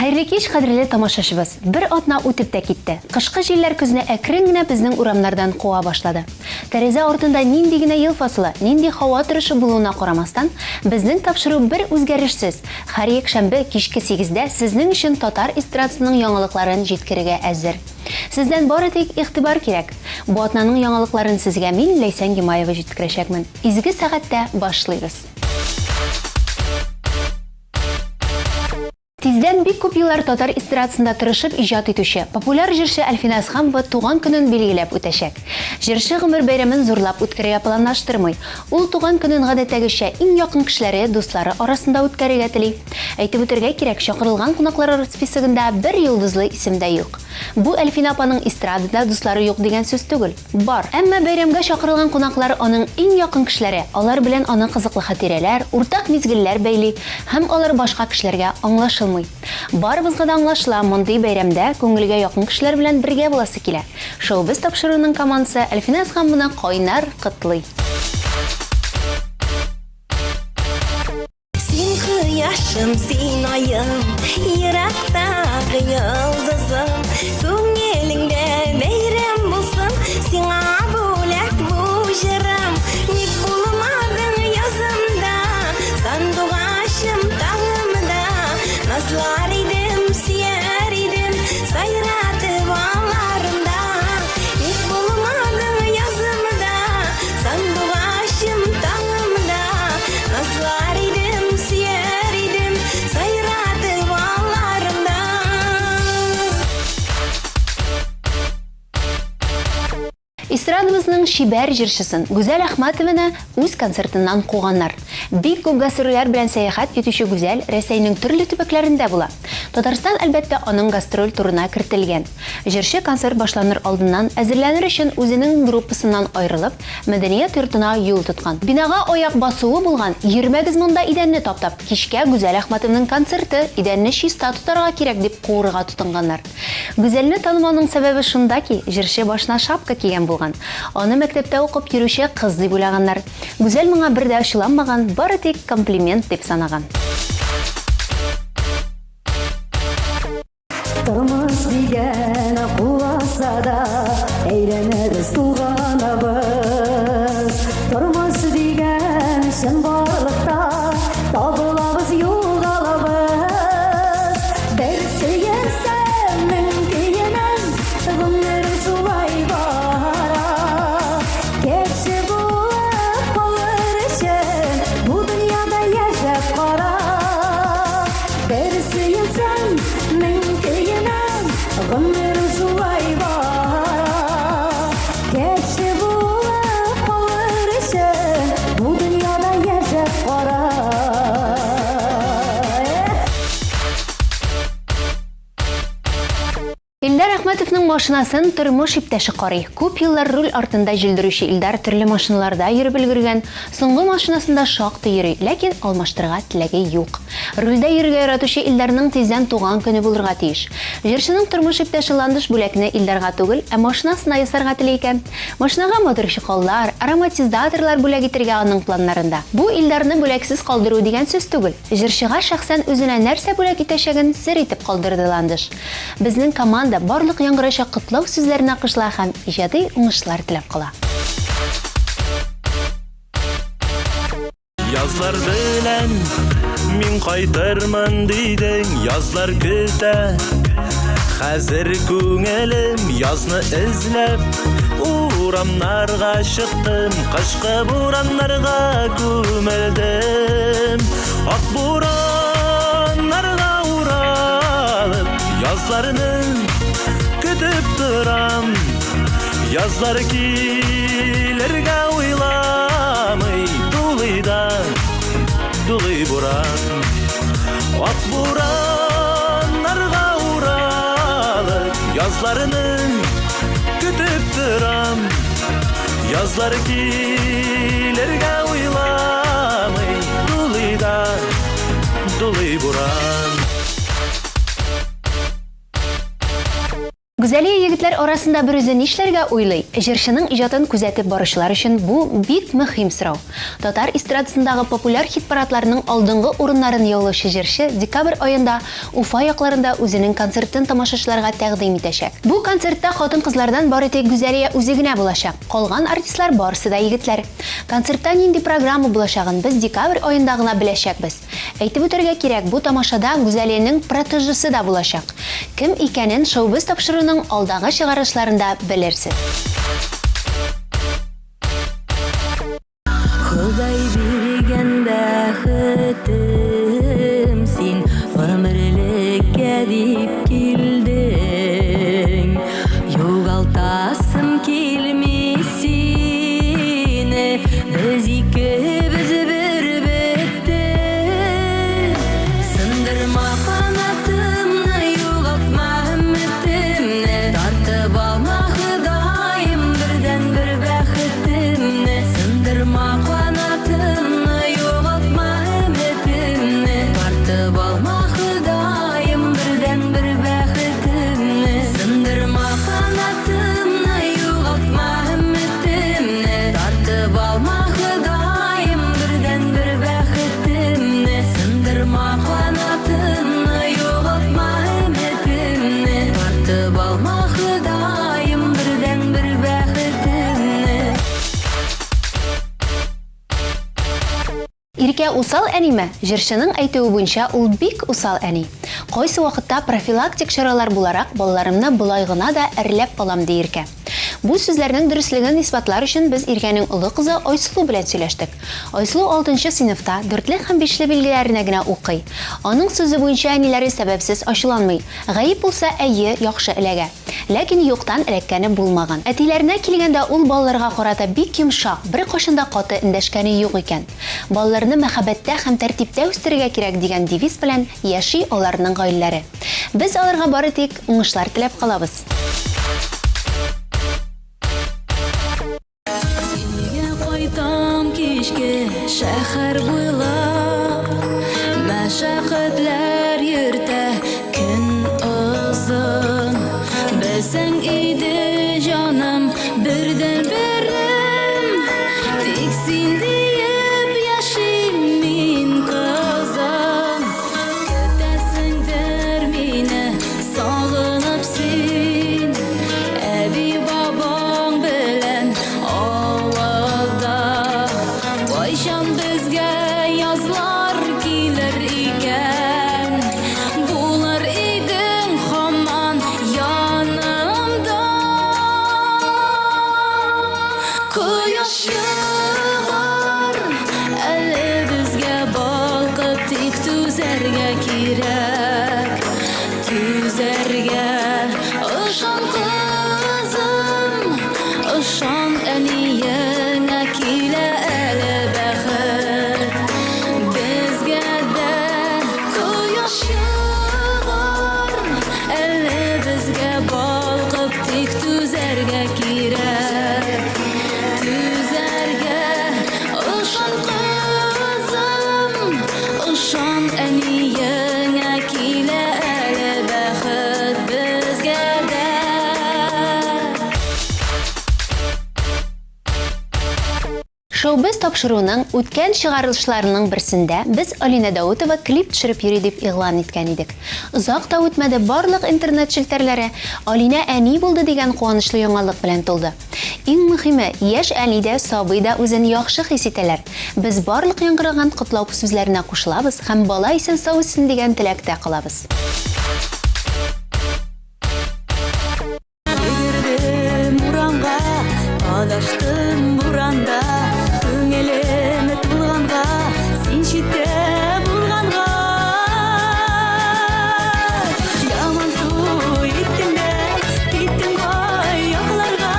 Хәерле кич, кадерле тамашачыбыз! Бер атна үтеп тә китте. Кышкы җилләр көзне әкрен генә безнең урамнардан куа башлады. Тәрәзә артында нинди генә ел фасылы, нинди һава торышы булуына карамастан, безнең тапшыру бер үзгәрешсез, һәр якшәмбе кичке сигездә сезнең өчен татар эстрадасының яңалыкларын җиткерергә әзер. Сездән бары тик игътибар кирәк. Бу атнаның яңалыкларын сезгә мин, Ләйсән Гимаева җиткерәчәкмен. Изге сәгатьтә башлыйбыз. Тиздән бик күп еллар татар эстрадасында тырышып иҗат итүче, популяр җырчы Әлфинә Әсхамова туган көнен билгеләп үтәчәк. Җырчы гомер бәйрәмен зурлап үткәрергә планлаштырмый. Ул туган көнен гадәттәгечә иң якын кешеләре, дуслары арасында үткәрергә тели. Әйтеп үтәргә кирәк, чакырылган кунаклар списогында бер йолдызлы исем дә юк. Бу Әлфинә апаның эстрадада дуслары юк дигән сүз түгел. Бар. Әмма бәйрәмгә чакырылган кунаклар аның иң якын кешеләре, алар белән аны кызыклы хатирәләр, уртак мизгелләр бәйли һәм алар башка кешеләргә аңлашылмый. Барыбызга да аңлашыла, мондый бәйрәмдә күңелгә якын кешеләр белән бергә буласы килә. Шоу-без тапшыруының командасы Әлфинә Әсхамованы кайнар котлый. Син кояшым, син аем, ерактагы йолдызым, күңелеңдә бәйрәм булсын, сиңа бүләк бу җырым. Ник булмадың язымда, сандугачым таңымда, назлар идем, сөяр идем, сайратып аларымда. Ник булмадың язымда, сандугачым таңымда, Назлар идем, сөяр идем, сайратып аларымда. Эстрадабызның чибәр җырчысын Гүзәл Әхмәтованы үз концертыннан куганнар. Бик күп гастрольләр белән сәяхәт итүче Гүзәл Рәсәйнең төрле төбәкләрендә була. Татарстан, әлбәттә, аның гастроль турына кертелгән. Җырчы концерт башланыр алдыннан әзерләнер өчен үзенең группасыннан аерылып, Мәдәният йортына юл тоткан. Бинага аяк басуы булган, йөрмәгез монда идәнне таптап, кичкә Гүзәл Әхмәтовның концерты, идәнне чиста тотарга кирәк, дип куырга тотынганнар. Гүзәлне танымауның сәбәбе шунда ки, җырчы башына шапка кигән булган. Аны мәктәптә укып йөрүче кыз дип уйлаганнар. Гүзәл моңа бер дә ачуланмаган, бары тик комплимент дип санаган. Тормыш дигән куласа да, әйләнәбез, тулганабыз. Тормыш дигән чынбарлыкта табылабыз, югалабыз. Бер сөенсәм, мең көенәм, гомерем шулай бара. Кеше булып калыр өчен бу дөньяда яшәп кара. Бер сөенсәм, мең көенәм, гомерем шулай бара. Кеше булып калыр өчен бу дөньяда яшәп кара. Илдар Әхмәтовның машинасын тормыш иптәше карый. Күп еллар руль артында җилдерүче Илдар төрле машиналарда йөреп өлгергән. Соңгы машинасында шактый йөри, ләкин алмаштырырга теләге юк. Рульдә йөрергә яратучы Илдарның тиздән туган көне булырга тиеш. Җырчының тормыш иптәше Ландыш бүләкне Илдарга түгел, ә машинасына ясарга тели икән. Машинага матур чехоллар, ароматизаторлар бүләк итергә аның планнарында. Бу Илдарны бүләксез калдыру дигән сүз түгел. Җырчыга шәхсән үзенә нәрсә бүләк итәчәген сер итеп калдырды Ландыш. Безнең команда барлык яңгырачак котлау сүзләренә кушыла һәм иҗади уңышлар теләп кала. Язлар белән мин кайтырмын дидең, язлар көтә. Хәзер күңелем язны эзләп урамнарга чыктым, кышкы бураннарга күмелдем. Ак бураннарга уралып, язларны көтеп торам. Язлар килергә уйламый, дулый да дулый буран. Ак бураннарга уралып, язларны көтеп торам. Язлар килергә уйламый, дулый да дулый буран. Гүзәлия егетләр арасында берүзе нишләргә уйлый? Җырчының иҗатын күзәтеп баручылар өчен бу бик мөһим сорау. Татар эстрадасындагы популяр хит-парадларның алдынгы урыннарын яулаучы җырчы декабрь аенда Уфа якларында үзенең концертын тамашачыларга тәкъдим итәчәк. Бу концертта хатын-кызлардан бары тик Гүзәлия үзе генә булачак. Калган артистлар барысы да егетләр. Концертта нинди программа булачагын без декабрь аенда гына беләчәкбез. Әйтеп үтәргә кирәк, бу тамашада Гүзәлиянең протежесы да булачак. Кем икәнен Шоу-биз тапшыруының алдагы чыгарылышларында белерсез. Ходай биргән бәхетем син, гомерлеккә дип килдең. Югалтасым килми сине, без икебез бер бөтен. Сындырма канатымны, югалтма өметемне, тартып алма Ходаем бердәнбер бәхетемне. Сындырма канатымны, югалтма өметемне, тартып алма Ходаем бердәнбер бәхетемне. Сындырма канатымны, югалтма өметемне, тартып алма Ходаем бердәнбер бәхетемне. Сындырма канатымны, югалтма өметемне, тартып алма Ходаем бердәнбер бәхетемне. Иркә усал әниме? Җырчының әйтүе буенча, ул бик усал әни. Кайсы вакытта профилактик чаралар буларак балаларымны болай гына да әрләп алам, ди Иркә. Бу сүзләрнең дөреслеген исбатлар өчен без Иркәнең олы кызы Айсылу белән сөйләштек. Айсылу алтынчы сыйныфта, дүртле һәм бишле билгеләренә генә укый. Аның сүзе буенча әниләре сәбәпсез ачуланмый. Гаеп булса, әйе, яхшы эләгә. Ләкин юктан эләккәне булмаган. Әтиләренә килгәндә, ул балаларга карата бик йомшак, беркайчан да каты эндәшкәне юк икән. Балаларны мәхәббәттә һәм тәртиптә үстерергә кирәк дигән девиз белән яши аларның гаиләләре. Без аларга бары тик уңышлар теләп калабыз. Өйгә кайтам кичке шәһәр буйлап, Мәшәкатьләр йөртә көн озын. Белсәң иде, җаным, бердәнберем, Тик син диеп яшим мин, кызым. Көтәсеңдер мине сагынып син, Әби-бабаң белән авылда. Кайчан безгә язлар килер икән? Булыр идең һаман янымда. Кояш чыгар әле безгә балкып, тик түзәргә кирәк, түзәргә. Ышан, кызым, ышан әниеңә, килә әле бәхет безгә дә. Кояш чыгар әле безгә балкып, тик түзәргә кирәк, түзәргә. Ышан, кызым, ышан әниеңә, килә әле бәхет безгә дә. Шоу-биз тапшыруының үткән чыгарылышларының берсендә без Алинә Даутова клип төшереп йөри дип игълан иткән идек. Озак та үтмәде, барлык интернет челтәрләре Алинә әни булды дигән куанычлы яңалык белән тулды. Иң мөхиме, яшь әни дә, сабый да үзен яхшы хис итәләр. Без барлык яңгыраган котлау сүзләренә кушылабыз һәм бала исән-сау үссен дигән теләктә калабыз. Йөгердем урамга, адаштым буранда, Күңелем тулганга, син читтә булганга. Ямансу иттең дә, киттең кай якларга,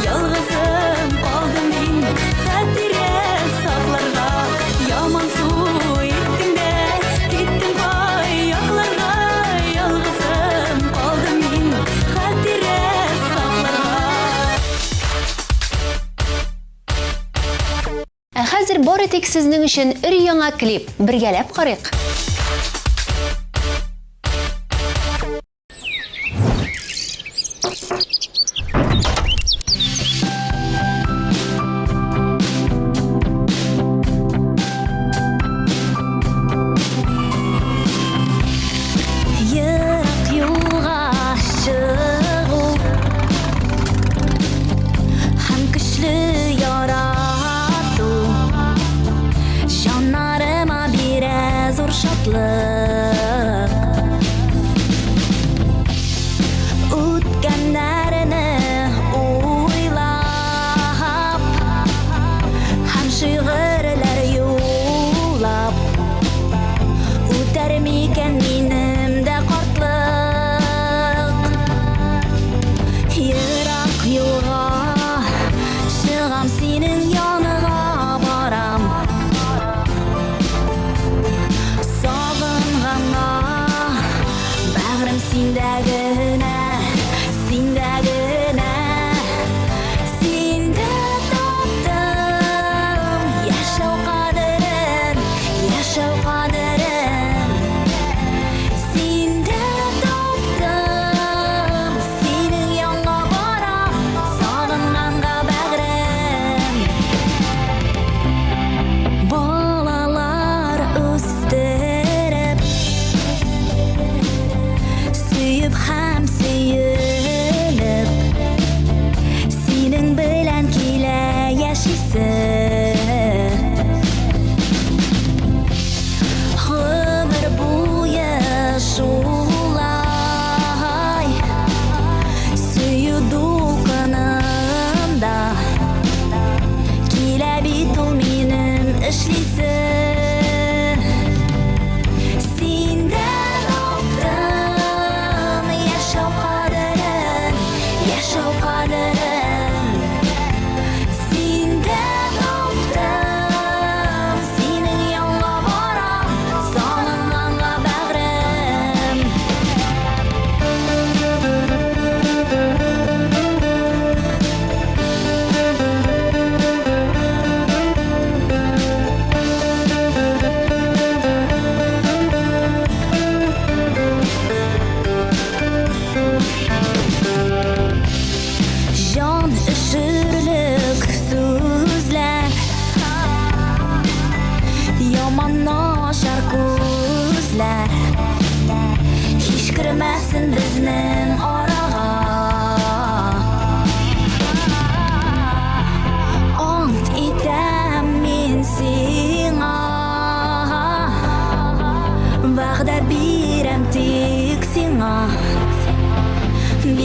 Ялгызым калдым мин хатирә сакларга. Ямансу иттең дә, киттең кай якларга, Ялгызым калдым мин хатирә сакларга. Ә хәзер бары тик сезнең өчен өр-яңа клип. Бергәләп карыйк.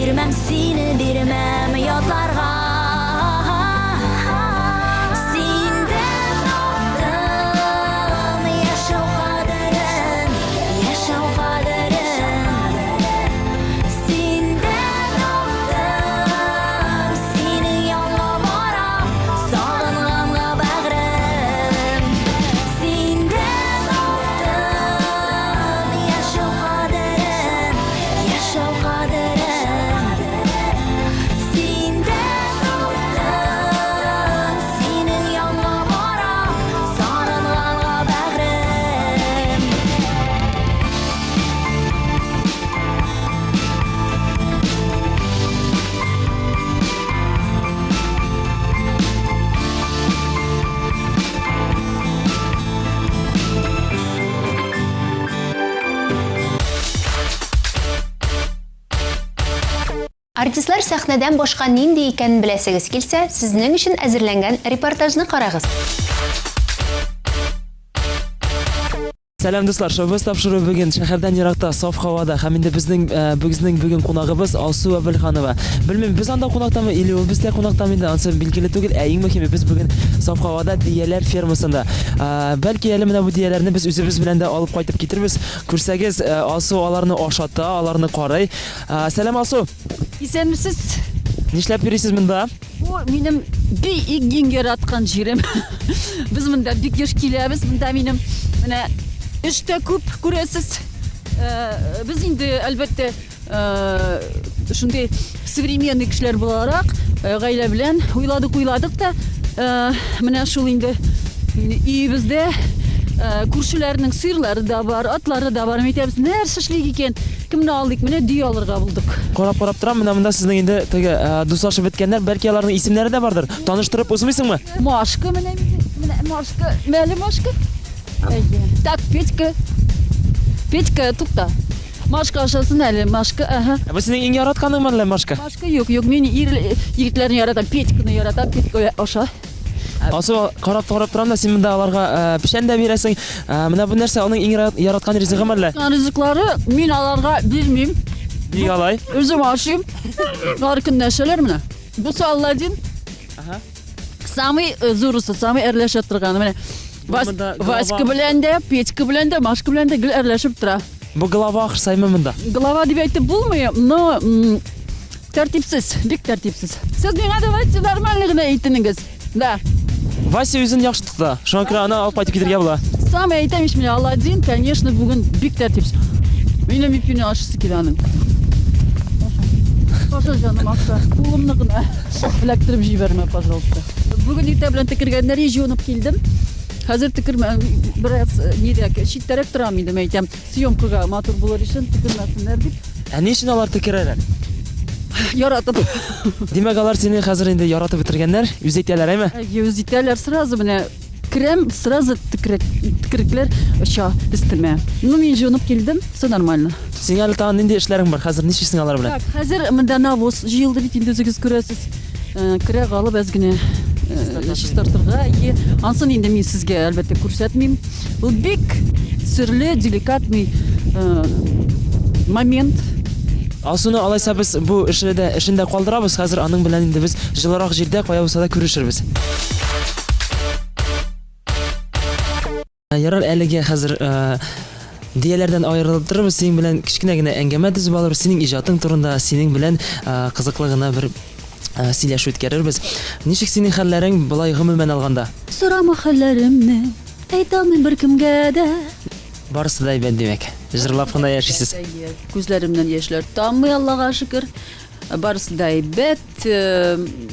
Бирмәм сине, бирмәм ятларга. Синдә таптым яшәү кадерен, яшәү кадерен. Синдә таптым, синең янга барам, сагынганга бәгърем. Синдә таптым яшәү кадерен, яшәү кадерен. Синдә таптым, синең янга барам, сагынганга бәгърем. Артистлар сәхнәдән башка нинди икәнен беләсегез килсә, сезнең өчен әзерләнгән репортажны карагыз. Сәлам дуслар, шоубыз тапшыруы бүген шәһәрдән еракта, саф һавада һәм инде безнең э, безнең бүген кунагыбыз Алсу Әбелханова. Белмим, без анда кунактамы или ул бездә кунактамы инде, анысы билгеле түгел. Ә иң мөһиме без бүген саф һавада дияләр фермасында. Э, бәлки әле менә бу дияләрне без үзебез белән дә алып кайтып китербез. Күрсәгез, э, Алсу аларны ашата, аларны карый. Э, сәлам Алсу. Исәнмесез. Нишләп йөрисез монда? Бу минем бик иң яраткан җирем. Без монда бик еш киләбез. Монда минем менә эш тә күп күрәсез. Э, без инде әлбәттә э, шундый современный кешеләр буларак э, гаилә белән уйладык уйладык та менә шул инде өебездә күршеләрнең сыерлары да бар, атлары да бар. Әйтәбез, нәрсә эшлик икән? Кемне алыйк? Менә дөя алырга булдык. Карап-карап торам, менә монда сезнең инде теге э, дуслашып беткәннәр, бәлки аларның исемнәре дә бардыр. Таныштырып узмыйсыңмы? Машка менә менә Машка. Мәле Машка. Әйе. Так, Петька. Петька, тукта. Машка ашасын әле, Машка, ага. Ә бу синең иң яратканыңмы әллә Машка? Машка юк, юк, мин ир егетләрне яратам, Петьканы яратам, Петька аша. Алсу, карап карап торам да, син монда аларга э, печән дә бирәсең. Э, менә бу нәрсә аның иң яраткан ризыгымы әллә? Ризыклары мин аларга бирмим. Нигә алай? Үзем ашыйм. Алар көнләшәләр менә. Бусы Алладин. Самый э, зурысы, самый әрләшә торганы. Менә Васька белән дә, Петька белән дә, Машка белән дә гел әрләшеп тора. Бу глава ахырсаймы монда? Глава дип әйтеп булмый, но Тәртипсез, бик тәртипсез. Сез миңа давайте нормально гына әйтенегез. Да. Вася үзен яхшы тота. Шуңа күрә аны алып кайтып китергә була. Самый әйтәм ич менә Аладдин, конечно, бүген бик тәртипсез. Минем ипине ашысы килә аның. Аша, җаным, аша. Кулымны гына эләктереп җибәрмә, пожалуйста. Бүген иртә белән төкергәннәр, җуынып килдем. Хәзер төкермә, бераз э, нирәк, читтәрәк торам инде, әйтәм. Съемкага матур булыр өчен төкермәсеннәр дип. Ә ни өчен алар төкерәләр? Яратып. Димәк, алар сине хәзер инде яратып бетергәннәр, үз итәләр, әйме? Әйе, үз итәләр. Сразу менә керәм, сразу төкерек, төкерекләр оча өстемә. Ну, мин җуынып килдем, все нормально. Синең әле тагын нинди эшләрең бар? Хәзер нишлисең алар белән? Так, хәзер монда навоз җыелды бит инде үзегез күрәсез. Э, көрәк алып әз генә э, чистартырга. Әйе. Ансын инде мин сезгә әлбәттә күрсәтмим. Ул бик серле, деликатный э, момент. Алсуны алайса без бу эшне дә эшендә калдырабыз. Хәзер аның белән инде без җылырак җирдә кая булса да күрешербез. Ярар, әлегә хәзер э, дияләрдән аерылып торырбыз. Синең белән кечкенә генә әңгәмә төзеп алырбыз. Синең иҗатың турында, синең белән э, кызыклы гына бер э, сөйләшү үткәрербез. Ничек синең хәлләрең болай гомумән алганда? Сорама хәлләремне, әйтә алмыйм беркемгә дә. Барысы да әйбәт, димәк. Җырлап кына яшисез. Күзләремнән яшьләр таммый, Аллага шөкер. Барысы да әйбәт,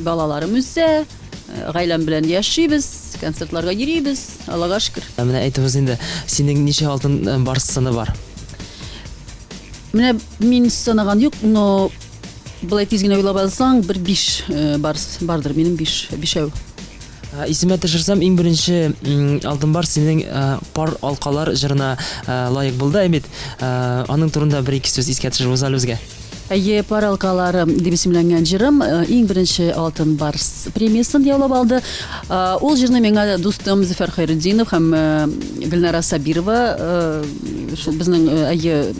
балаларым үсә. Гаиләм белән яшибез, концертларга йөрибез, Аллага шөкер. Ә менә әйтегез инде, синең ничә алтын э, барс сыны бар? Менә мин санаган юк, но былай тиз генә уйлап алсаң, бер биш э, барс бардыр, минем биш, бишәү. Ә, Исемә төшерсәм, иң беренче алтын барс синең э, пар алкалар җырына лаек булды, ә бит. Аның турында бер-ике сүз искә төшереп уза әле безгә. Әйе, Пар алкалары дип исемләнгән җырым э, иң беренче Алтын Барс премиясен яулап алды. Э, ул җырны миңа дустым Зөфәр Хәйретдинов һәм э, Гөлнара Сабирова Шул безнең әйе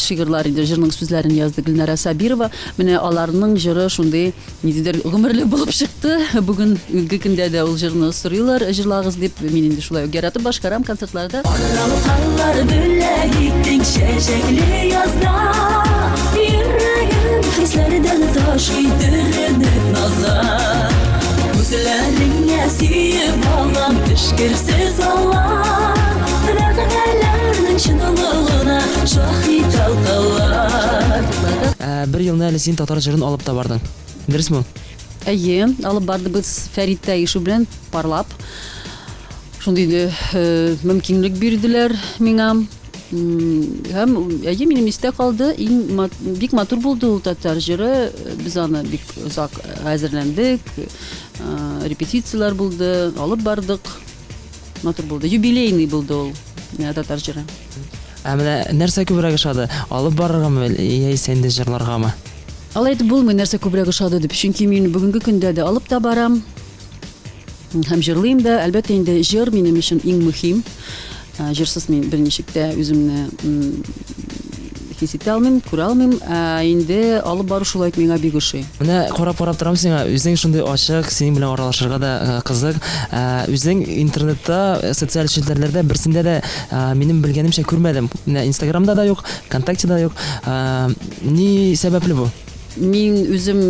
шигырьләр инде җырның сүзләрен язды Гөлнара Сабирова. Менә аларның җыры шундый ниндидер гомерле булып чыкты. Бүгенге көндә дә ул җырны сорыйлар, җырлагыз дип. Мин инде шулай ук яратып башкарам концертларда. Алкалар бүләк иттең чәчәкле язда Йөрәгем хисләрдән ташый төренеп назга Күзләреңә сөеп алам эчкерсез алла Вәгъдәләрнең чынлыгына шаһит алкалар Ә, бер елны әле син татар җырын алып та бардың. Дөресме ул? Әйе, алып барды без Фәрит Таишев белән парлап. Шундый инде э, мөмкинлек бирделәр миңа. Һәм әйе, минем истә калды. Иң бик матур булды ул татар җыры. Без аны бик озак әзерләндек. Э, репетицияләр булды, алып бардык. Матур булды. Юбилейный булды ул э, татар җыры. Ә менә нәрсә күбрәк ошады? Алып барыргамы яисә инде җырларгамы? Алай әйтеп булмый, нәрсә күбрәк ошады дип. Чөнки мин бүгенге көндә дә алып та барам. Һәм җырлыйм да. Әлбәттә инде җыр минем өчен иң мөһим. Җырсыз мин берничек тә үземне хис итә алмыйм, күрә алмыйм. Ә инде алып бару шулай ук миңа бик ошый. Менә карап-карап торам сиңа, үзең шундый ачык, синең белән аралашырга да кызык. Үзең интернетта, социаль челтәрләрдә берсендә дә минем белгәнемчә күрмәдем. Менә Инстаграмда да юк, ВКонтактеда юк. Ни сәбәпле бу? Мин үзем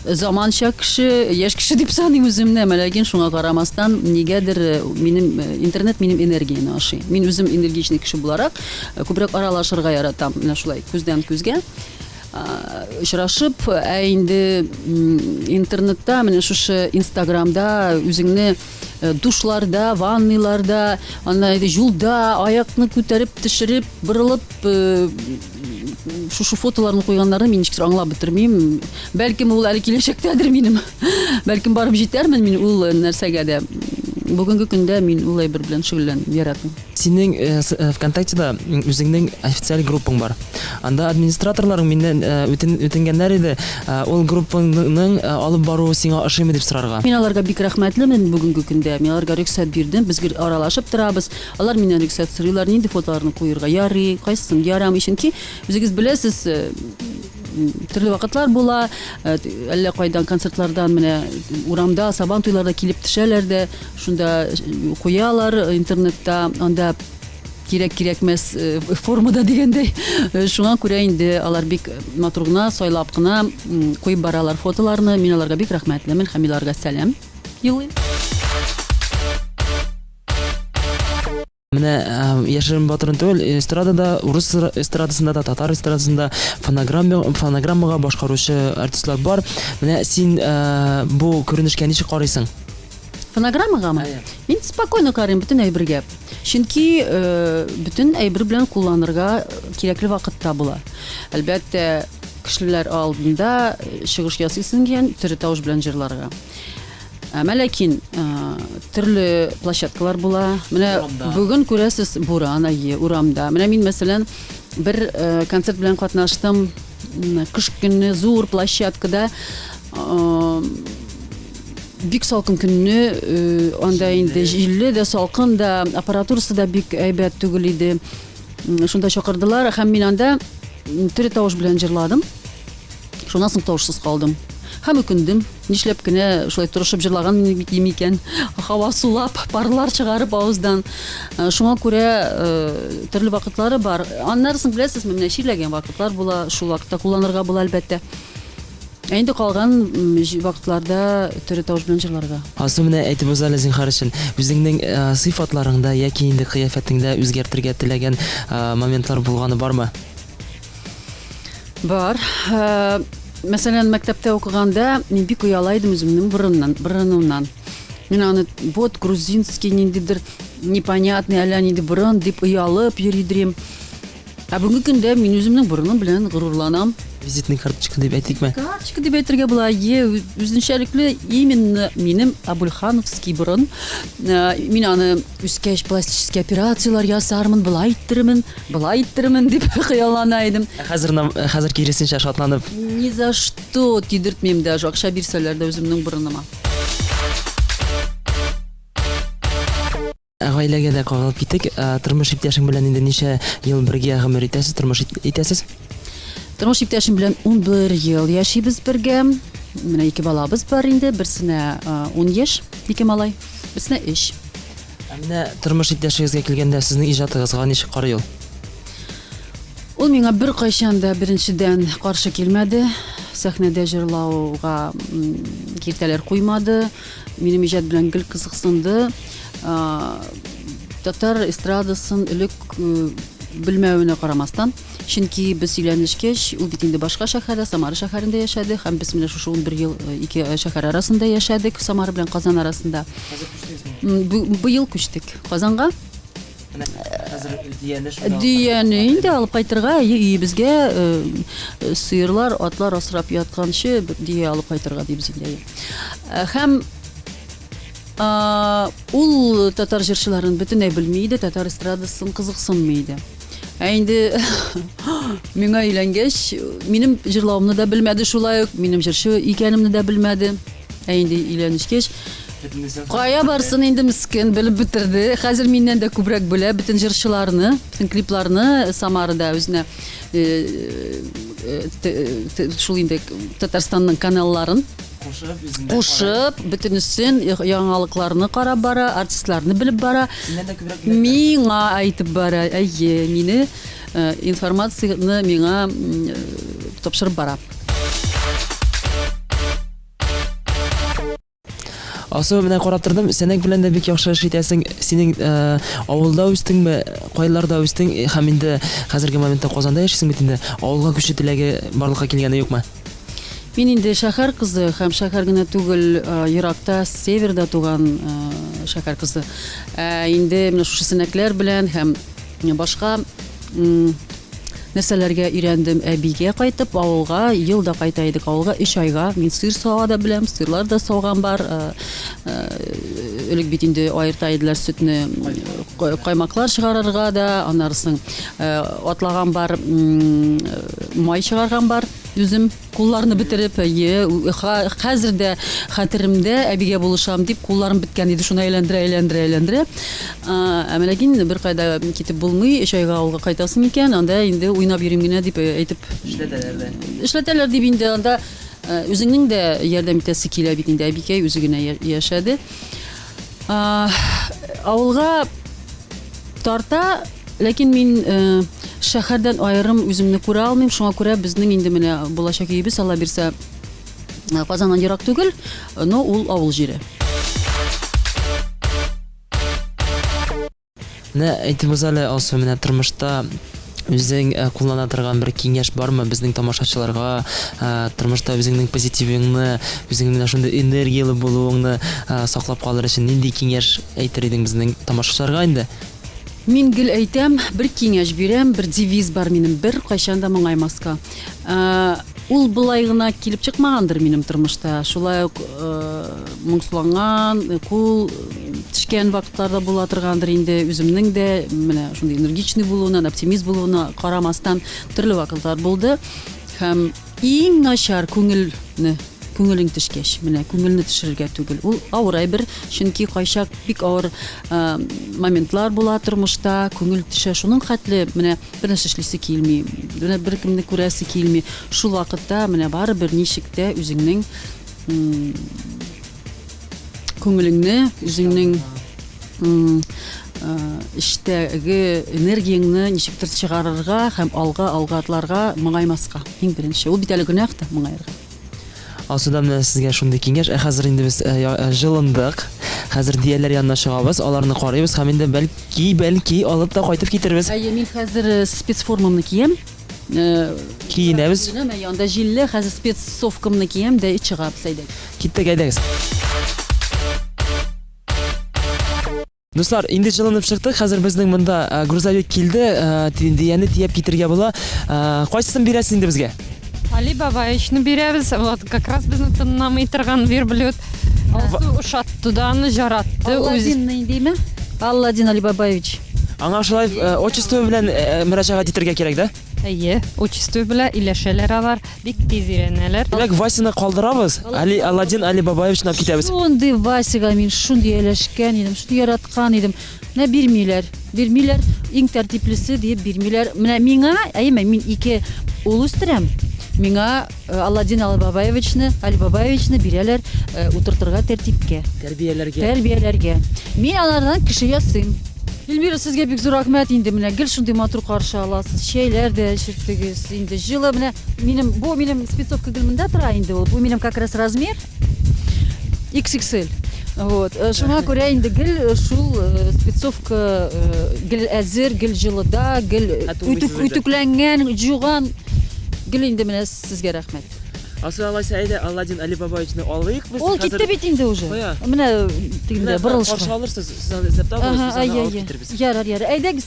заманча кеше, яшь кеше дип саныйм үземне, әмма ләкин шуңа карамастан, нигәдер минем интернет минем энергияне ашый. Мин үзем энергичный кеше буларак, күбрәк аралашырга яратам, менә шулай күздән күзгә очрашып, ә инде интернетта, менә шушы Инстаграмда үзеңне душларда, ванныйларда, аннан инде юлда аякны күтәреп, төшереп, борылып, шушы фотоларны куйганнарны мин ничектер аңлап бетермим. Бәлкем ул әле киләчәктәдер минем. Бәлкем барып җитәрмен мин ул нәрсәгә дә. Бүгенге көндә мин ул әйбер белән шөгыльләнмим, яратмыйм. Синең ВКонтактеда үзеңнең официаль группаң бар. Анда администраторларың миннән үтенгәннәр иде, ул группаңның алып баруы сиңа ошыймы дип сорарга. Мин аларга бик рәхмәтлемен бүгенге көндә. Мин аларга рөхсәт бирдем. Без гел аралашып торабыз. Алар миннән рөхсәт сорыйлар, нинди фотоларны куерга ярый, кайсысын ярамый. Чөнки үзегез беләсез, төрле вакытлар була, әллә кайдан концертлардан менә урамда, сабан туйларда килеп төшәләр дә, шунда куялар интернетта, анда кирәк-кирәкмәс формада дигәндәй. Шуңа күрә инде алар бик матур гына, сайлап кына куеп баралар фотоларны. Мин аларга бик рәхмәтлемен һәм мин аларга сәлам юллыйм. Менә яшерен батырын түгел, эстрадада, урыс эстрадасында да, татар эстрадасында фонограмма, фонограммага башкаручы артистлар бар. Менә син бу күренешкә ничек карыйсың? Фонограммагамы? Мин спокойно карыйм бөтен әйбергә. Чөнки бөтен әйбер белән кулланырга кирәкле вакытта була. Әлбәттә, кешеләр алдында чыгыш ясыйсың икән, тере тавыш белән җырларга. Әмма ләкин төрле площадкалар була. Менә бүген күрәсез буран, әйе, урамда. Менә мин, мәсәлән, бер концерт белән катнаштым. Кыш көне зур площадкада бик салкын көнне, анда инде җилле дә, салкын да, аппаратурасы да бик әйбәт түгел иде. Шунда чакырдылар һәм мин анда тере тавыш белән җырладым. Шуннан соң тавышсыз калдым. Һәм үкендем. Нишләп кенә шулай тырышып җырлаган идем икән. Һава сулап, парлар чыгарып авыздан. Э, шуңа күрә э, төрле вакытлары бар. Аннары соң беләсезме, менә чирләгән вакытлар була, шул вакытта кулланырга була әлбәттә. Ә инде калган вакытларда тере тавыш белән җырларга. Алсу, менә әйтеп уз әле зинһар өчен, үзеңнең э, сыйфатларыңда яки инде кыяфәтеңдә үзгәртергә теләгән моментлар булганы бармы? Бар. Э, мәсәлән, мәктәптә укыганда мин бик ояла идем үземнең борыннан, борынымнан. Мин аны вот грузинский ниндидер непонятный әллә нинди борын дип оялып йөри идем. Ә бүгенге көндә мин үземнең борыным белән горурланам. Визитный карточка дип әйтикме? Карточка дип әйтергә була. Е, үзенчәлекле именно минем Абульхановский борын. Э, мин аны үскәч пластический операцияләр ясармын, былай иттермен. Болай иттермен дип хыяллана идем. Ә хәзер ә хәзер киресенчә шатланып. Ни за что тидертмим даже, акча бирсәләр дә үземнең борыныма. Ә гаиләгә дә кагылып китик. Тормыш иптәшең белән инде ничә ел бергә гомер итәсез, тормыш итәсез? Тормыш иптәшем белән 11 ел яшибез бергә. Менә ике балабыз бар инде, берсенә 10 яшь, ике малай, берсенә 3. Ә менә тормыш иптәшегезгә килгәндә, сезнең иҗатыгызга ничек карый ул? Ул миңа беркайчан да беренчедән каршы килмәде. Сәхнәдә җырлауга киртәләр куймады. Минем иҗат белән гел кызыксынды. Татар эстрадасын элек белмәвенә карамастан, чөнки без өйләнешкәч, ул бит инде башка шәһәрдә, Самара шәһәрендә яшәде һәм без менә шушы 11 ел ике шәһәр арасында яшәдек, Самара белән Казан арасында. Хәзер күчтегезме? Быел күчтек Казанга. Менә хәзер дөяне шунда алып Дөяне инде алып кайтырга, әйе, өебезгә э, сыерлар, атлар асрап ятканчы бер дөя алып кайтырга дибез инде. әйе. Э, Һәм а, ул татар җырчыларын бөтенләй белми иде, татар эстрадасын кызыксынмый иде. Ә инде миңа өйләнгәч, минем җырлавымны да белмәде шулай ук, минем җырчы икәнемне дә белмәде. Ә инде өйләнешкәч, кая барсын инде мескен, белеп бетерде. Хәзер миннән дә күбрәк белә бөтен җырчыларны, бөтен клипларны Самарада үзенә э, э, шул инде Татарстанның каналларын кушып, үзендә кушып, бөтенесен яңалыкларны карап бара, артистларны белеп бара. Синнән дә күбрәк белә. Миңа әйтеп бара, әйе, мине э, информацияне миңа тапшырып бара. Алсу, менә карап тордым, сәнәк белән дә бик яхшы эш итәсең. Синең э, авылда үстеңме, кайларда үстең һәм инде хәзерге моментта Казанда яшисең бит инде. Авылга күчү теләге барлыкка килгәне юкмы? Мин инде шәһәр кызы һәм шәһәр генә түгел, э, еракта, северда туган э, шәһәр кызы. Ә инде менә шушы сәнәкләр белән һәм башка Нәрсәләргә өйрәндем? Әбигә кайтып, авылга, ел да кайта идек авылга, өч айга. Мин сыер сава да беләм, сыерлар да сауган бар. Э, э, элек бит инде аерта иделәр сөтне каймаклар чыгарырга да, аннары соң э, атлаган бар, май чыгарган бар үзем. Кулларны бетереп, әйе, хәзер дә хәтеремдә, әбигә булышам дип, кулларым беткән иде, шуны әйләндерә, әйләндерә, әйләндерә. Ә ләкин беркайда китеп булмый, өч айга авылга кайтасың икән, анда инде уйнап йөрим генә дип э, әйтеп. Эшләтәләр дә. Эшләтәләр дип инде анда э, үзеңнең дә ярдәм итәсе килә бит инде, әбикәй үзе генә яшәде. Авылга тарта, ләкин мин э, шәһәрдән аерым үземне күрә алмыйм. Шуңа күрә безнең инде менә булачак өебез, Алла бирсә, э, Казаннан ерак түгел, но ул авыл җире. Менә әйтеп уз әле, Алсу, менә тормышта үзең э, куллана торган бер киңәш бармы безнең тамашачыларга, э, тормышта үзеңнең позитивыңны, үзеңнең менә шундый энергияле булуыңны э, саклап калыр өчен нинди киңәш әйтер идең безнең тамашачыларга инде? Мин гел әйтәм, бер киңәш бирәм, бер девиз бар минем, беркайчан да моңаймаска. Ул болай гына килеп чыкмагандыр минем тормышта. Шулай ук моңсуланган, кул төшкән вакытлар да була торгандыр инде. Үземнең дә менә шундый энергичный булуына, оптимист булуына карамастан төрле вакытлар булды. Һәм иң начар күңелне күңелең төшкәч, менә күңелне төшерергә түгел. Ул авыр әйбер, чөнки кайчак бик авыр моментлар була тормышта, күңел төшә шуның хәтле, менә Бер нәрсә эшлисе килми, менә беркемне күрәсе килми. Шул вакытта менә барыбер ничек тә үзеңнең күңелеңне, үзеңнең эчтәге энергияңне ничектер чыгарырга һәм алга, алга атларга, моңаймаска. Иң беренче. Ул бит әле гөнаһ та моңаерга. Алсуда, менә сезгә шундый киңәш. Ә хәзер инде без э, э, җылындык. Хәзер дияләр янына чыгабыз, аларны карыйбыз һәм инде бәлки, бәлки алып та кайтып китербез. Әйе, мин хәзер э, спецформамны киям. Киенәбез. Киенәм, әйе, анда җилле, хәзер спецсовкамны киям дә чыгабыз, әйдә. Киттек, әйдәгез. Дуслар, инде җылынып чыктык. Хәзер безнең монда э, грузовик килде. Э, Дияне тияп китергә була. Э, кайсысын бирәсез инде безгә? Али Бабаевичны бирәбез. Вот как раз безне тынламый торган верблюд. Алсу ошатты да аны, жаратты. Алладин ниндиме? Алладин Али Бабаевич. Аңа шулай отчество белән мөрәҗәгать итәргә кирәк, да? Әйе, отчество белә иләшәләр алар, бик тиз өйрәнәләр. Димәк, Васяны калдырабыз, Али Аладдин Али Бабаевичны алып китәбез. Шундый Васяга мин шундый ияләшкән идем, шундый яраткан идем. Менә бирмиләр. Бирмиләр, иң тәртиплесе диеп бирмиләр. Менә миңа, әйеме, мин ике ул үстерәм. Миңа э, Аладдин Алибабаевичны, Алибабаевичны бирәләр э, утыртырга тәртипкә. Тәрбияләргә. Тәрбияләргә. Мин алардан кеше ясыйм. Эльмира, сезгә бик зур рәхмәт инде, менә гел шундый матур каршы аласыз. Чәйләр дә эчерттегез. Инде җылы менә минем бу минем спецовка гел монда тора инде ул. Бу минем как раз размер. XXL. Вот. Э, шуңа күрә инде гел э, шул э, спецовка гел әзер, гел җылыда, гел үтүкләнгән, җуган. Гел инде менә сезгә рәхмәт. Асыл алайса әйдә Аладдин Алибабаевичны алыйк без. Ул китте бит инде уже. Кая? Менә тегендә борылышка. Каршы алырсыз, сез аны эзләп табыгыз, без аны алып китербез. Ярар, ярар. Әйдәгез.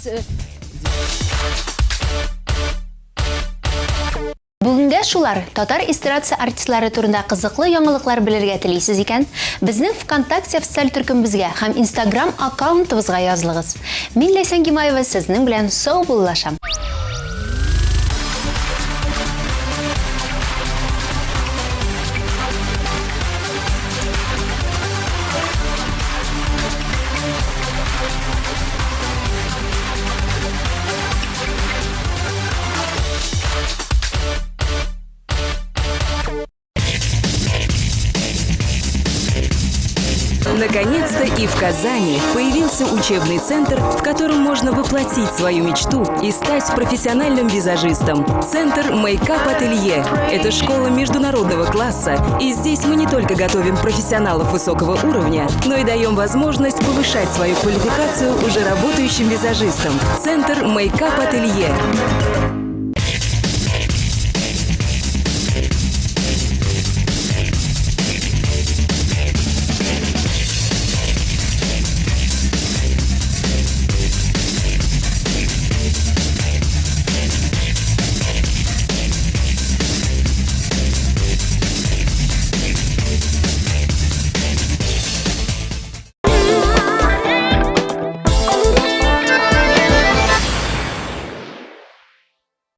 Бүгенгә шулар. Татар эстрадасы артистлары турында кызыклы яңалыклар белергә телисез икән, безнең ВКонтакте официаль төркемебезгә һәм Инстаграм аккаунтыбызга язылыгыз. Мин Ләйсән Гимаева сезнең белән саубуллашам. Наконец-то и в Казани появился учебный центр, в котором можно воплотить свою мечту и стать профессиональным визажистом. Центр Мейкап Ателье – это школа международного класса, и здесь мы не только готовим профессионалов высокого уровня, но и даем возможность повышать свою квалификацию уже работающим визажистам. Центр Мейкап Ателье.